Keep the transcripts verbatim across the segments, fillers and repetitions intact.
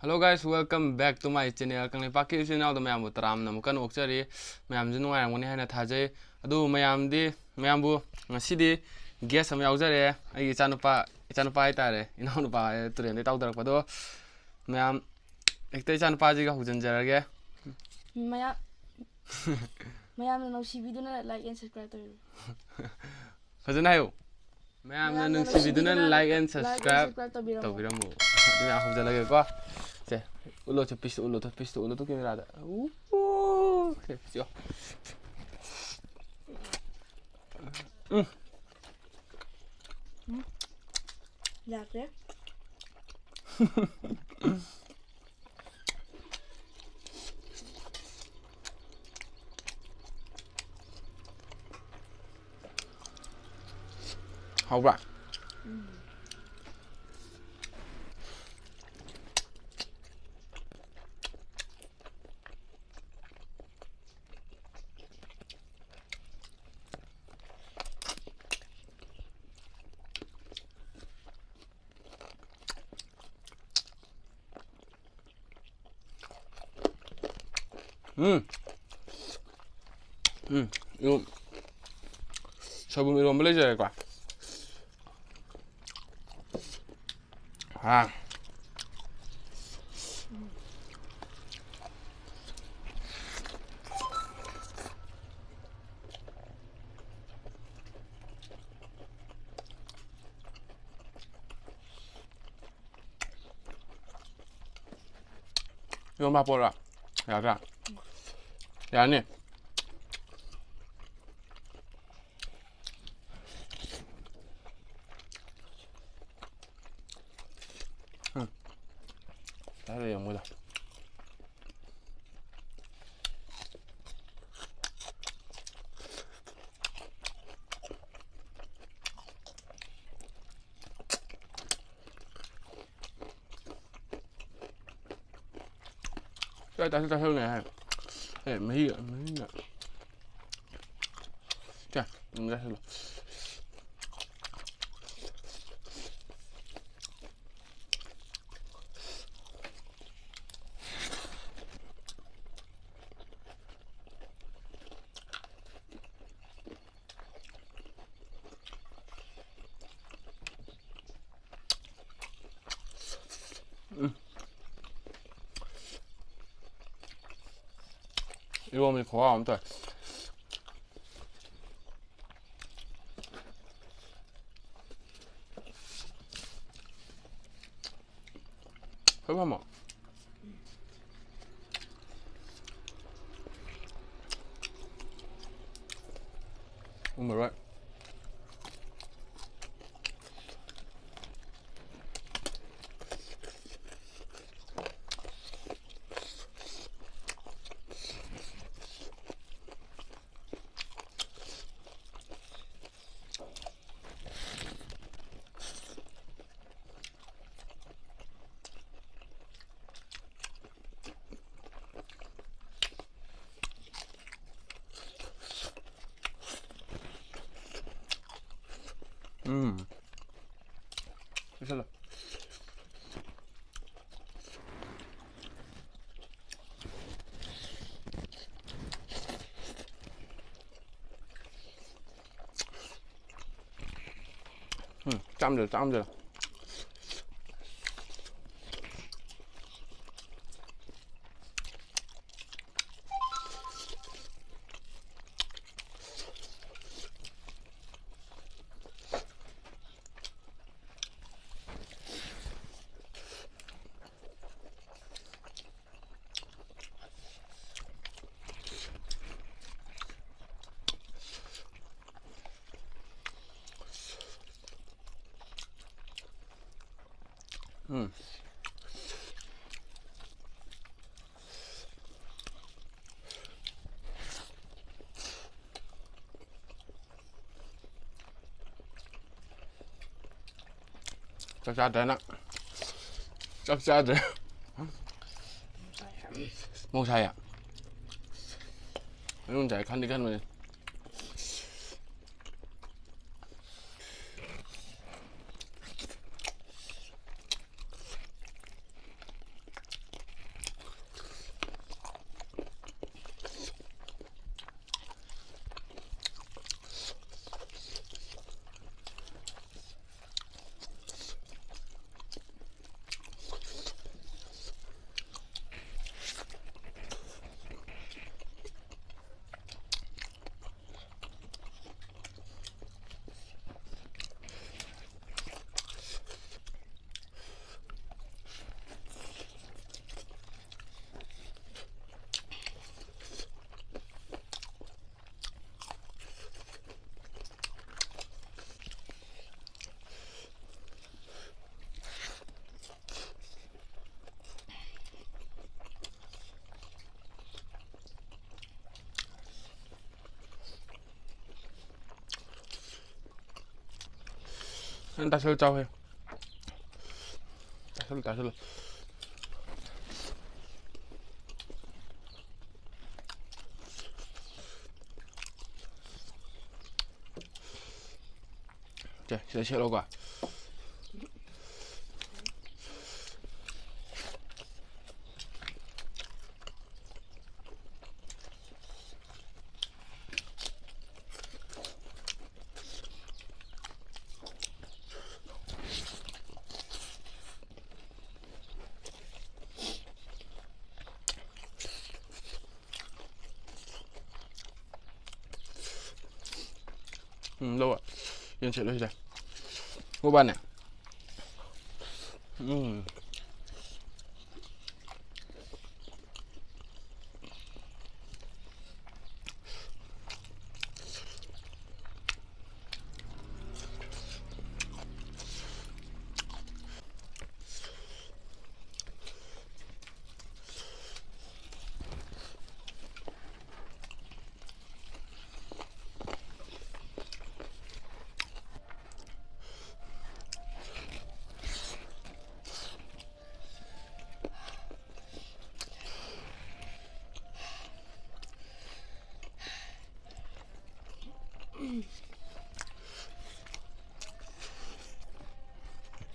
Hello guys, welcome back to my channel. ꯀꯪꯂꯩꯄꯥꯛꯀꯤ ꯏꯆꯤꯟ ꯏꯅꯥꯎꯗ ꯃꯌꯥꯝꯕꯨ ꯇꯔꯥꯝꯅ ꯑꯃꯨꯛꯀ ꯍꯟꯅ ꯑꯣꯛꯆꯔꯤ꯫ ꯃꯌꯥꯝꯁꯨ ꯅꯨꯡꯉꯥꯏꯔꯝꯒꯅꯤ ꯍꯥꯏꯅ ꯊꯥꯖꯩ꯫ ꯑꯗꯨꯕꯨ ꯃꯌꯥꯝꯗꯤ, ꯃꯌꯥꯝꯕꯨ ꯉꯁꯤꯗꯤ guest ꯑꯃ ꯌꯥꯎꯖꯔꯦ꯫ ꯑꯩꯒꯤ ꯏꯆꯥꯅꯨꯄꯥ, ꯏꯆꯥꯅꯨꯄꯥ ꯍꯥꯏꯇꯥꯔꯦ, ꯏꯅꯥꯎꯅꯨꯄꯥ ꯍꯥꯏ, ꯇꯨꯔꯦꯟꯗꯒꯤ ꯇꯧꯗꯔꯛꯄꯗꯣ꯫ ꯃꯌꯥꯝ ꯍꯦꯛꯇ ꯏꯆꯥꯅꯨꯄꯥꯁꯤꯒ ꯍꯧꯖꯤꯟꯖꯔꯒꯦ꯫ ꯃꯌꯥꯝ, ꯃꯌꯥꯝꯅ ꯅꯨꯡꯁꯤꯕꯤꯗꯨꯅ like and subscribe ꯇꯧꯕꯤꯔꯣ꯫ ꯐꯖꯅ ꯍꯥꯏꯌꯨ꯫ ꯃꯌꯥꯝꯅ ꯃꯌꯥꯝꯅ ꯅꯨꯡꯁꯤꯕꯤꯗꯨꯅ ꯅꯨꯡꯁꯤꯕꯤꯗꯨꯅ like and like and subscribe subscribe ꯇꯧꯕꯤꯔꯝꯃꯣ꯫ ꯇꯧꯕꯤꯔꯝꯃꯨ꯫ ꯑꯗꯨꯅ ꯍꯧꯖꯤꯜꯂꯒꯦꯀꯣ꯫ ꯁꯦ, ꯎꯠꯂꯣ, ꯁꯦ, piece ꯇꯣ ꯎꯠꯂꯣ, piece ꯇꯣ ꯎꯠꯂꯣ, camera ꯗ꯫ ꯎ, ꯎ꯫ ꯁꯦ, piece ꯌꯣ꯫ ꯎꯝ꯫ ꯎꯝ꯫ ꯌꯥꯈ꯭ꯔꯦ꯫ ꯍꯥꯎꯕ꯭ꯔꯥ? ꯎꯝ꯫ ꯎꯝ꯫ ꯎꯝ꯫ ꯏꯔꯣꯝ-, ꯁꯣꯏꯕꯨꯝ ꯏꯔꯣꯝꯕ ꯂꯩꯖꯔꯦꯀꯣ꯫ ꯑꯥ꯫ ꯏꯔꯣꯝꯕ ꯍꯥꯞꯄꯛꯑꯣꯔꯥ? ꯌꯥꯗ꯭ꯔꯥ? ꯌꯥꯅꯤ꯫ ꯎꯝ꯫ ꯆꯥꯔ ꯌꯦꯡꯉꯨꯗ꯫ ꯆꯥ-, ꯆꯥꯁꯤꯜ-, ꯆꯥꯁꯤꯜꯂꯨꯅꯦ ꯍꯥꯏ꯫ ꯑꯦ, ꯃꯍꯤ, ꯃꯍꯤꯅ꯫ ꯁꯦ, ꯑꯗꯨꯝ ꯆꯥꯁꯤꯜꯂꯣ꯫ ꯏꯔꯣꯝꯕꯁꯦ ꯈꯨꯍꯥꯎ ꯑꯃ ꯇꯧꯋꯦ꯫ ꯍꯣꯏ, ꯃꯥꯃ꯫ ꯎ ꯃꯔꯣꯏ꯫ ꯎꯝ꯫ ꯄꯤꯁꯜꯂꯣ꯫ ꯎꯝ, ꯆꯥꯝꯗ, ꯆꯥꯝꯗ꯫ ꯎꯝ꯫ ꯆꯥꯛ ꯆꯥꯗ꯭ꯔꯦ ꯅꯪ꯫ ꯆꯥꯛ ꯆꯥꯗ꯭ꯔꯦ꯫ ꯃꯣꯡ ꯁꯥꯏꯌꯦ꯫ ꯃꯅꯨꯡ ꯆꯥꯏ ꯈꯟꯗꯤ ꯈꯟꯕꯅꯦ꯫ ꯅꯪ ꯇꯥꯁꯜꯂꯨ, ꯆꯥꯎꯍꯦ꯫ ꯇꯥꯁꯜꯂꯨ, ꯇꯥꯁꯜꯂꯨ꯫ ꯁꯦ, ꯁꯤꯗ ꯁꯦꯠꯂꯣꯀꯣ꯫ ꯎꯝ, ꯂꯧ꯫ ꯌꯦꯟ ꯁꯦꯠꯂꯨ ꯁꯤꯗ꯫ ꯎꯕꯥꯅꯦ꯫ ꯎꯝ꯫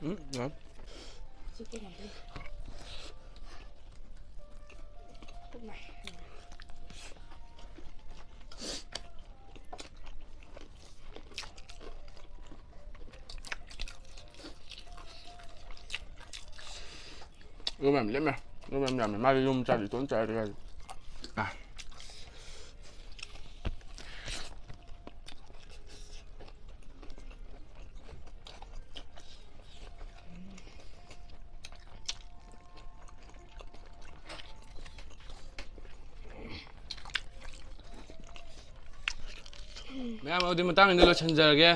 ꯎꯝ, ꯌꯥꯝ꯫ ꯑꯗꯨ ꯃꯌꯥꯝ ꯂꯦꯝꯃꯦ꯫ ꯑꯗꯨ ꯃꯌꯥꯝ ꯌꯥꯝꯃꯦ꯫ ꯃꯥꯗꯤ ꯌꯨꯝ ꯆꯥꯗꯤ ꯏꯇꯣꯝ ꯆꯥꯏ ꯑꯗꯨ ꯌꯥꯗꯦ꯫ ꯑꯥ꯫ ꯃꯌꯥꯝ ꯑꯗꯨꯗꯤ ꯃꯇꯥꯡꯁꯤꯗ ꯂꯣꯏꯁꯤꯟꯖꯔꯒꯦ꯫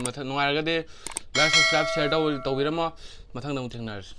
ꯃꯊꯪ ꯅꯨꯡꯉꯥꯏꯔꯒꯗꯤ like, subscribe, share ꯇꯧ-, ꯇꯧꯕꯤꯔꯝꯃꯣ꯫ ꯃꯊꯪꯗ ꯑꯃꯨꯛ ꯊꯦꯡꯅꯔꯁꯤ꯫